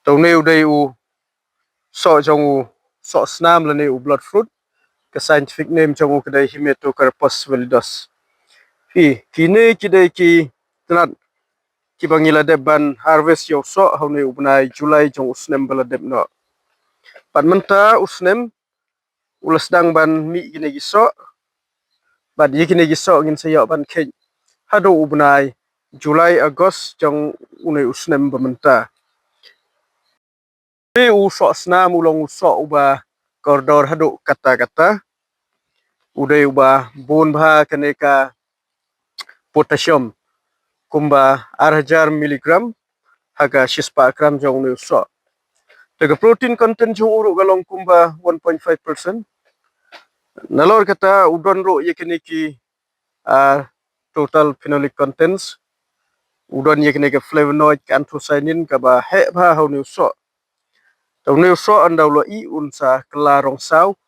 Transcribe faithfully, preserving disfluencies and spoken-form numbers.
Te une u dei u soh jong u soh snam lane u blood fruit. Ka scientific name jong u ka dei Hematocarpus pallidus. Phi, kine ki dei ki tnat kiba ngi la dep ban harvest ïa u soh ha une u bnai July jong u snem ba la dep noh. Bad mynta u snem u la sdang ban mih kine ki soh. Bad ïa kine ki soh ngin sa ïoh ban kheit haduh u bnai July, August jong une u snem ba mynta. Te u soh snam u long u soh uba kordor haduh katta katta. U dei uba bun bha kane ka potassium kumba ar hajar miligram ha ka shispah gram jong une u soh. Te ka protein content jong u ruh ka long kumba one point five percent. Nalor kata u don ruh ïa kine ki, ah, total phenolic contents. U don ïa kine ki flavonoid, ka anthocyanin kaba heh bha ha une u soh. Te une u soh ynda u la ih un sa kylla rong saw,